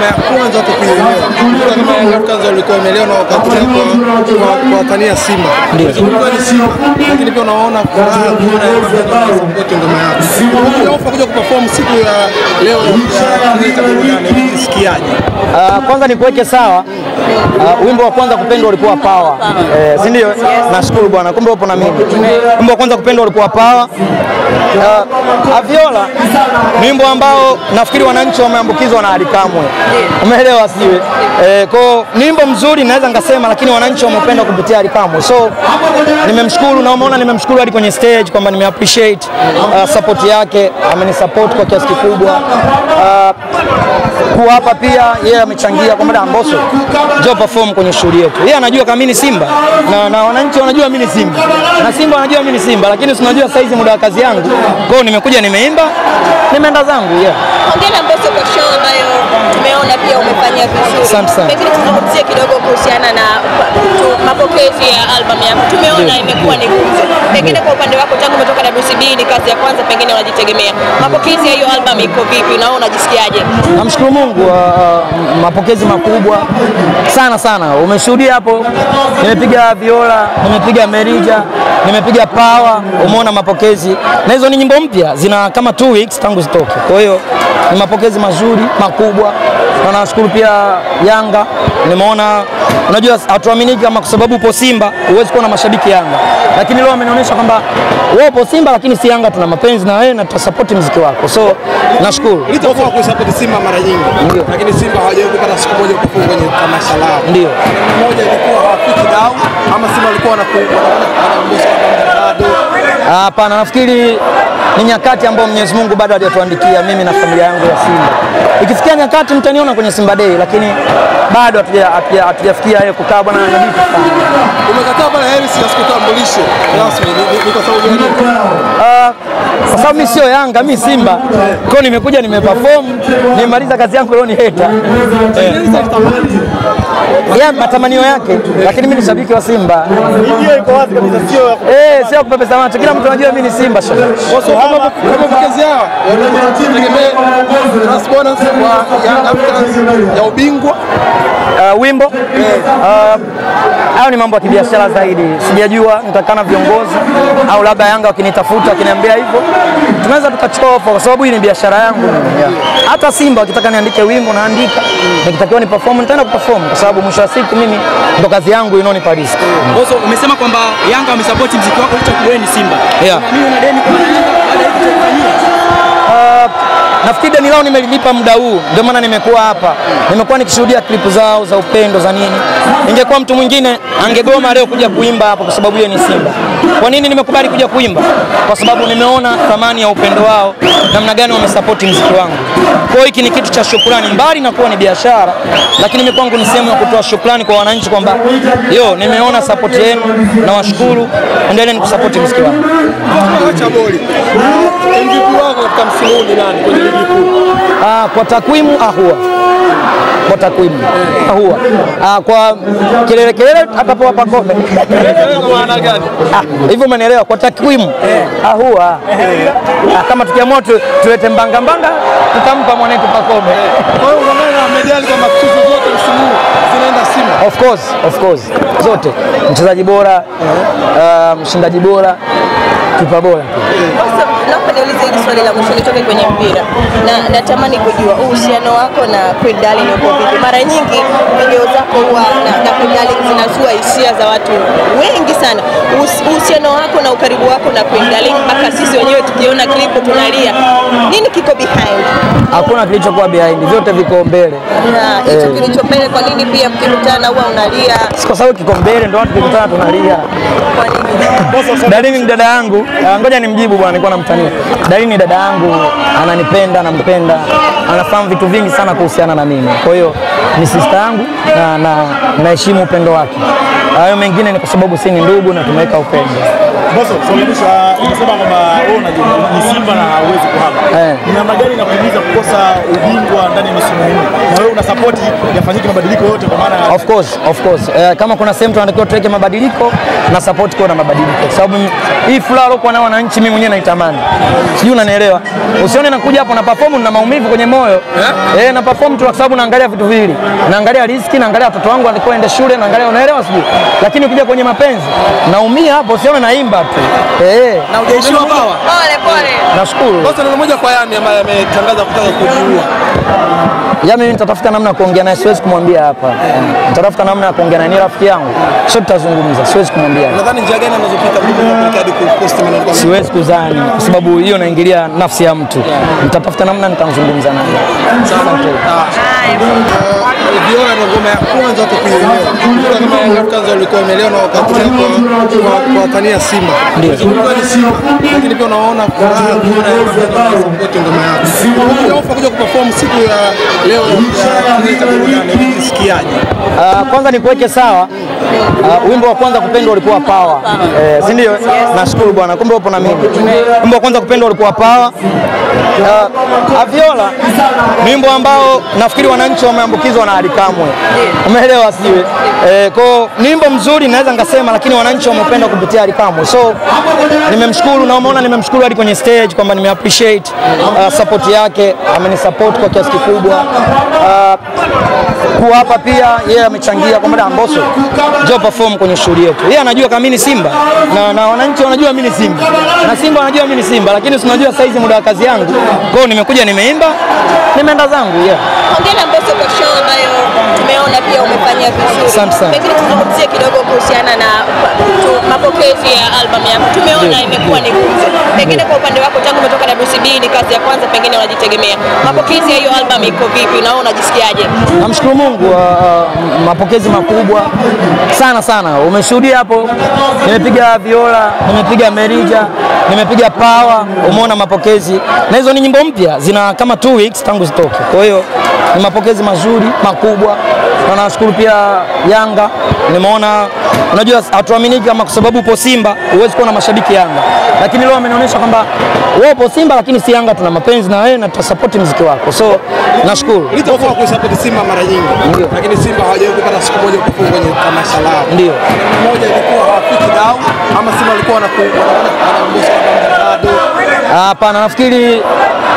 ngoma ya kwanza watu kuielewa. Kama Young Africans walikuwa wameelewa na wakatumia kwa tania Simba. Ndio. Ni Simba. Lakini pia unaona furaha kuona Yanga support ngoma yako. Unaofa kuja kuperform siku ya leo ya burudani, unajisikiaje? Kwanza nikuweke sawa. Wimbo wa kwanza kupendwa ulikuwa Power. Si ndio? Nashukuru bwana, kumbe upo na mimi. Wimbo wa kwanza kupendwa ulikuwa Power. Aviola ni wimbo ambao nafikiri wananchi wameambukizwa na Ally Kamwe. Umeelewa siwe? Kwa ni wimbo mzuri naweza ngasema, lakini wananchi wameupenda kupitia Ally Kamwe. So nimemshukuru na umeona nimemshukuru hadi kwenye stage kwamba nime appreciate support yake, amenisupport kwa kiasi kikubwa. Kuwa hapa pia yeye amechangia kwamba Mbosso njoo perform kwenye shughuli yetu. Yeye anajua kama mimi ni Simba na wananchi wanajua mimi ni Simba. Na Simba wanajua mimi ni Simba, lakini si unajua saizi muda wa kazi yangu. Kwa hiyo nimekuja nimeimba, nimeenda zangu. Yeah. Hongera Mbosso kwa show ambayo tumeona pia umefanya vizuri. Pengine tuzungumzie kidogo kuhusiana na mapokezi ya album yako. Tumeona imekuwa ni gumzo. Pengine kwa upande wako tangu umetoka WCB ni kazi ya kwanza pengine unajitegemea. Mapokezi ya hiyo album iko vipi na wewe unajisikiaje? Namshukuru Mungu, mapokezi makubwa sana sana. Umeshuhudia hapo, nimepiga Viola, nimepiga Merija, nimepiga Power, umeona mapokezi. Na hizo ni nyimbo mpya, zina kama 2 weeks tangu zitoke. Kwa hiyo ni mapokezi mazuri, makubwa. Na nashukuru pia Yanga. Nimeona, unajua hatuaminiki kama kwa sababu upo Simba huwezi kuwa na mashabiki Yanga. Lakini leo amenionyesha kwamba wewe upo Simba lakini si Yanga, tuna mapenzi na wewe na tutasupport muziki wako. So nashukuru. Nilitoka kusupport Simba mara nyingi. Lakini Simba hawajawahi kupata siku moja kufunga kwenye tamasha lao. Ndio. Moja ilikuwa hawafiki dau ama Simba walikuwa wanaona Mbosso bado. Hapana, nafikiri ni nyakati ambayo Mwenyezi Mungu bado hajatuandikia mimi na familia yangu ya Simba. Ikifikia nyakati mtaniona kwenye Simba Day, lakini bado hatujafikia hiyo kukaa bwana na bibi. Umekataa bwana Harris asikutambulishe rasmi ni kwa sababu gani? Kwa sababu mimi sio Yanga, mimi Simba. Kwa hiyo nimekuja nimeperform, nimemaliza kazi yangu leo ni hater. Yeah, matamanio yake, lakini mimi ni shabiki wa Simba. Hiyo iko wazi kabisa, sio ya sio kupepesa macho. Kila mtu anajua mimi ni Simba sasa. Kama mapokezi yao wanategemea trust bonus kwa Young Africans ya ubingwa wimbo hayo ni mambo ya kibiashara zaidi. Sijajua nitakana viongozi au labda Yanga wakinitafuta wakiniambia hivyo tunaweza tukachofa, kwa sababu hii ni biashara yangu. Hata Simba wakitaka niandike wimbo naandika, nikitakiwa ni perform nitaenda kuperform, kwa sababu mwisho wa siku mimi ndo kazi yangu inonipa risk. Mbosso, umesema kwamba Yanga wamesupport muziki wako licha kuwa ni Simba. Unaamini una deni kwa Yanga baada ya kutokufanyia? Nafikiri deni lao nimelilipa muda huu, ndio maana nimekuwa hapa. Nimekuwa nikishuhudia clip zao za upendo za nini. Ingekuwa mtu mwingine angegoma leo kuja kuimba hapa kwa sababu yeye ni Simba. Kwa nini nimekubali kuja kuimba? Kwa sababu nimeona thamani ya upendo wao, namna gani wamesupport muziki wangu. Kwa hiyo hiki ni kitu cha shukrani, mbali na kuwa ni biashara, lakini mimi kwangu ni sehemu ya kutoa shukrani kwa wananchi kwamba yo, nimeona support yenu na washukuru, endeleeni kusupport muziki wangu. Acha boli. MVP wako katika msimu huu ni nani kwenye ligi kuu? Kwa takwimu Ahua. Kwa takwimu Ahua. Kwa kelele kelele atapewa Pacome. Maana gani? Hivyo umenielewa, kwa takwimu Ahua. Kama tukiamua tulete mbanga mbanga tutampa mwanetu Pacome. Kwa hiyo unaona medali kama tuzo zote msimu huu zinaenda Simba. Of course, of course. Zote. Mchezaji bora, mshindaji bora, kipa bora. Naomba niulize hili swali la mwisho nitoke kwenye mpira. Na natamani kujua uhusiano wako na Queen Darling uko vipi? Mara nyingi video zako huwa na Queen Darling zinazua hisia za watu wengi sana. Uhusiano wako na ukaribu wako na Queen Darling mpaka sisi wenyewe tukiona clip tunalia. Nini kiko behind? Hakuna kilichokuwa behind, vyote viko mbele. Na hicho kilicho mbele, kwa nini pia mkikutana huwa unalia? Kwa sababu kiko mbele ndio watu tukikutana tunalia. Kwa nini? Darling ni dada yangu. Ngoja nimjibu bwana, nilikuwa namtania. Darling ni dada yangu, ananipenda, nampenda, anafahamu vitu vingi sana kuhusiana na mimi. Kwa hiyo ni sister yangu na naheshimu upendo wake. Hayo mengine ni kwa sababu si ni ndugu na tumeweka upendo. Mbosso, umesema kwamba wewe ni Simba na huwezi kuhama. Ni namna gani inakuumiza kukosa ubingwa ndani ya msimu huu? Na wewe una support yafanyike mabadiliko yote kwa maana Of course, of course. Kama kuna sehemu tunatakiwa tuweke mabadiliko na support kwa na mabadiliko. Kwa sababu Hii furaha alokuwa nao wananchi mimi mwenyewe naitamani. Sijui unanielewa. Usione nakuja hapo na perform na maumivu kwenye moyo. Na perform tu kwa sababu naangalia vitu viwili. Naangalia riziki, naangalia watoto wangu walikuwa ende shule, naangalia, unaelewa sijui. Lakini ukija kwenye mapenzi naumia hapo, usione naimba tu. Na hujaishiwa power. Pole pole. Nashukuru. Basi neno moja kwa Yami ambaye ametangaza kutaka kujiua. Yami mimi nitatafuta namna ya kuongea naye, siwezi kumwambia hapa. Nitatafuta namna ya kuongea naye, ni rafiki yangu. Sio tutazungumza, siwezi kumwambia. Nadhani njia gani anazopita kupelekea hadi kupost maneno kama? Siwezi kudhani kwa sababu hiyo naingilia nafsi ya mtu. Nitatafuta namna nitazungumza naye. Asante. Viola ndo ngoma ya kwanza watu kuielewa. Kama Young Africans walikuwa wameelewa na wakakuja kwa watania Simba. Ndio. Ni Simba. Lakini pia unaona furaha kuona support ngoma yako. Unaofa kuja kuperform siku ya leo ya burudani, unajisikiaje? Kwanza nikuweke sawa. Wimbo wa kwanza kupendwa ulikuwa Power. Si ndio? Nashukuru bwana, kumbe upo na mimi. Wimbo wa kwanza kupendwa ulikuwa Power. Aviola ni wimbo ambao nafikiri wananchi wameambukizwa na Ally Kamwe. Umeelewa sijui? Kwa ni wimbo mzuri naweza ngasema, lakini wananchi wamependa kupitia Ally Kamwe. So nimemshukuru na umeona nimemshukuru hadi kwenye stage kwamba nime appreciate support yake, amenisupport kwa kiasi kikubwa. Kuwa hapa pia yeye amechangia kwamba Mbosso njoo perform kwenye shughuli yetu. Yeye anajua kama mimi ni Simba na wananchi wanajua mimi ni Simba. Na Simba wanajua mimi ni Simba, lakini si unajua saizi muda wa kazi yangu. Kwa hiyo nimekuja nimeimba, nimeenda zangu. Hongera Mbosso kwa show ambayo tumeona pia umefanya vizuri. Pengine tuzungumzie kidogo kuhusiana na mapokezi ya album yako. Tumeona imekuwa ni gumzo. Pengine kwa upande wako tangu umetoka WCB ni kazi ya kwanza pengine unajitegemea. Mapokezi ya hiyo album iko vipi na wewe unajisikiaje? Namshukuru Mungu, mapokezi makubwa sana sana. Umeshuhudia hapo, nimepiga viola, nimepiga merija, nimepiga power, umeona mapokezi. Na hizo ni nyimbo mpya, zina kama 2 weeks tangu zitoke. Kwa hiyo ni mapokezi mazuri, makubwa. Na nashukuru pia Yanga. Nimeona, unajua hatuaminiki kama kwa sababu upo Simba huwezi kuwa na mashabiki Yanga. Lakini leo amenionyesha kwamba wewe upo Simba lakini si Yanga, tuna mapenzi na wewe na tutasupport muziki wako. So nashukuru. Nilitoka kusupport Simba mara nyingi. Lakini Simba hawajawahi kupata siku moja kufunga kwenye tamasha lao. Ndio. Moja ilikuwa hawafiki dau ama Simba walikuwa wanakuona Mbosso bado. Hapana, nafikiri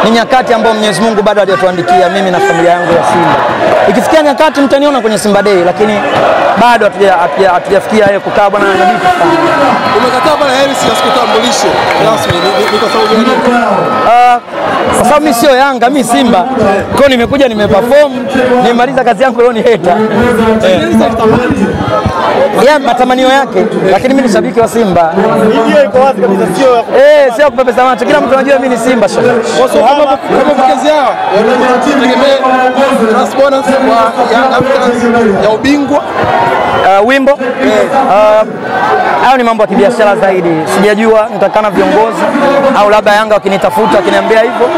ni nyakati ambayo Mwenyezi Mungu bado hajatuandikia mimi na familia yangu ya Simba. Ikifikia nyakati mtaniona kwenye Simba Day, lakini bado hatujafikia hiyo kukaa bwana na bibi. Umekataa bwana Harris asikutambulishe rasmi ni kwa sababu gani? Kwa sababu mimi sio Yanga, mimi Simba. Kwa hiyo nimekuja nimeperform, nimemaliza kazi yangu leo ni hater. Ya matamanio yake, lakini mimi ni shabiki wa Simba. Hiyo iko wazi kabisa, sio sio kupepesa macho. Kila mtu anajua mimi ni Simba sasa. Kama mapokezi yao wanategemea trust bonus kwa Young Africans ya ubingwa wimbo hayo ni mambo ya kibiashara zaidi. Sijajua nitakana viongozi au labda Yanga wakinitafuta wakiniambia hivyo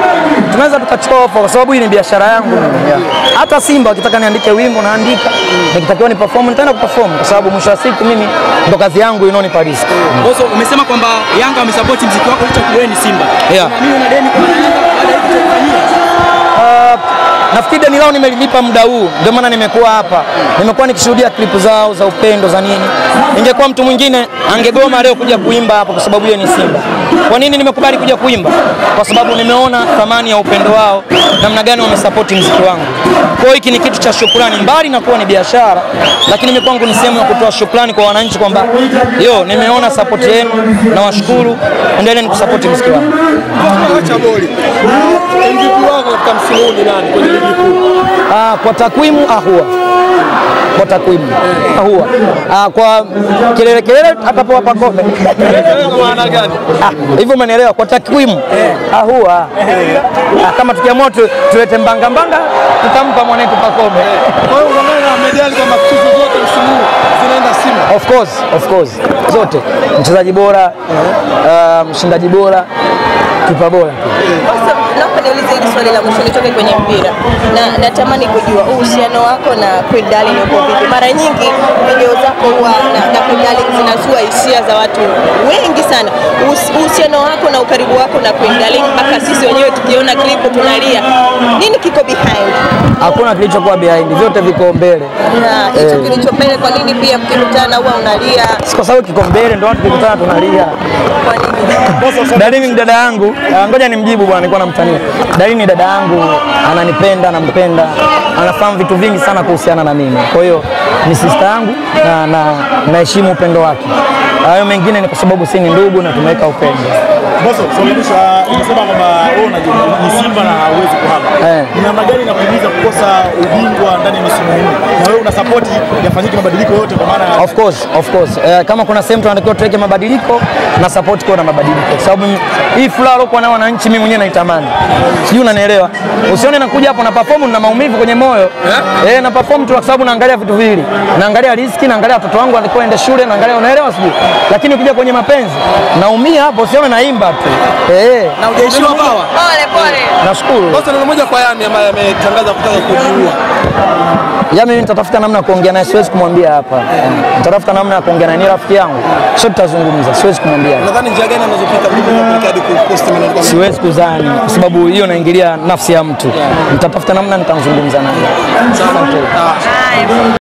tunaweza tukachukua ofa kwa sababu hii ni biashara yangu mimi. Hata Simba wakitaka niandike wimbo naandika, nikitakiwa ni perform nitaenda kuperform kwa sababu mwisho wa siku mimi ndo kazi yangu inonipa riziki. Mbosso, umesema kwamba Yanga wamesupport muziki wako licha kuwa ni Simba. Mimi una deni kwa Yanga baada ya kutokufanyia? Nafikiri deni lao nimelilipa muda huu, ndio maana nimekuwa hapa. Nimekuwa nikishuhudia clip zao za upendo za nini. Ingekuwa mtu mwingine angegoma leo kuja kuimba hapa kwa sababu yeye ni Simba. Kwa nini nimekubali kuja kuimba? Kwa sababu nimeona thamani ya upendo wao, namna gani wamesupport muziki wangu. Kwa hiyo hiki ni kitu cha shukrani, mbali na kuwa ni biashara, lakini mimi kwangu ni sehemu ya kutoa shukrani kwa wananchi kwamba yo nimeona support yenu na washukuru, endeleeni kusupport muziki wangu. Acha boli. MVP wako katika msimu huu ni nani kwenye ligi kuu? Kwa takwimu Ahua. Kwa takwimu Ahua. Kwa kelele kelele atapoa Pakome. Kwa maana gani? Hivyo umenielewa, kwa takwimu Ahua. Kama tukiamua tulete mbanga mbanga tutampa mwanetu Pakome. Kwa hiyo unaona na medali kama tuzo zote msimu huu zinaenda Simba. Of course, of course. Zote. Mchezaji bora, mshindaji bora, kipa bora. Naomba niulize hili swali la mwisho nitoke kwenye mpira. Na natamani kujua uhusiano wako na Queen Darling uko vipi? Mara nyingi video zako huwa na Queen Darling zinazua hisia za watu wengi sana. Uhusiano wako na ukaribu wako na Queen Darling mpaka sisi wenyewe tukiona clip tunalia. Nini kiko behind? Hakuna kilichokuwa behind, vyote viko mbele. Na hicho kilicho mbele, kwa nini pia mkikutana huwa unalia? Kwa sababu kiko mbele ndio watu tukikutana tunalia. Kwa nini? Darling ni dada yangu, ngoja nimjibu bwana, nilikuwa namtania. Darling ni dada yangu, ananipenda, nampenda, anafahamu vitu vingi sana kuhusiana na mimi. Kwa hiyo ni sister yangu na naheshimu upendo wake. Hayo mengine ni kwa sababu si ni ndugu na tumeweka upendo. Mbosso, umesema kwamba wewe ni Simba na hauwezi kuhama. Ni namna gani inakuumiza kukosa ubingwa ndani ya misimu minne? Na wewe una support yafanyike mabadiliko yote kwa maana Of course. Kama kuna sehemu tunatakiwa tuweke mabadiliko na support kwa na mabadiliko. Kwa sababu hii furaha alokuwa nao wananchi mimi mwenyewe naitamani. Sijui unanielewa. Usione nakuja hapo na perform na maumivu kwenye moyo. Na perform tu kwa sababu naangalia vitu viwili. Naangalia riski, naangalia watoto wangu walikuwa ende shule, naangalia, unaelewa sijui. Lakini ukija kwenye mapenzi naumia hapo, usione naimba tu. Na hujaishiwa power. Pole pole. Nashukuru. Boss, neno moja kwa Yami ambaye ametangaza kutaka kujiua. Yami mimi nitatafuta namna ya kuongea naye, siwezi kumwambia hapa. Nitatafuta namna ya kuongea naye, ni rafiki yangu. Sio tutazungumza, siwezi kumwambia. Nadhani njia gani anazopita kupelekea hadi kupost maneno kama? Siwezi kudhani kwa sababu hiyo naingilia nafsi ya mtu. Nitatafuta namna nitazungumza naye. Asante.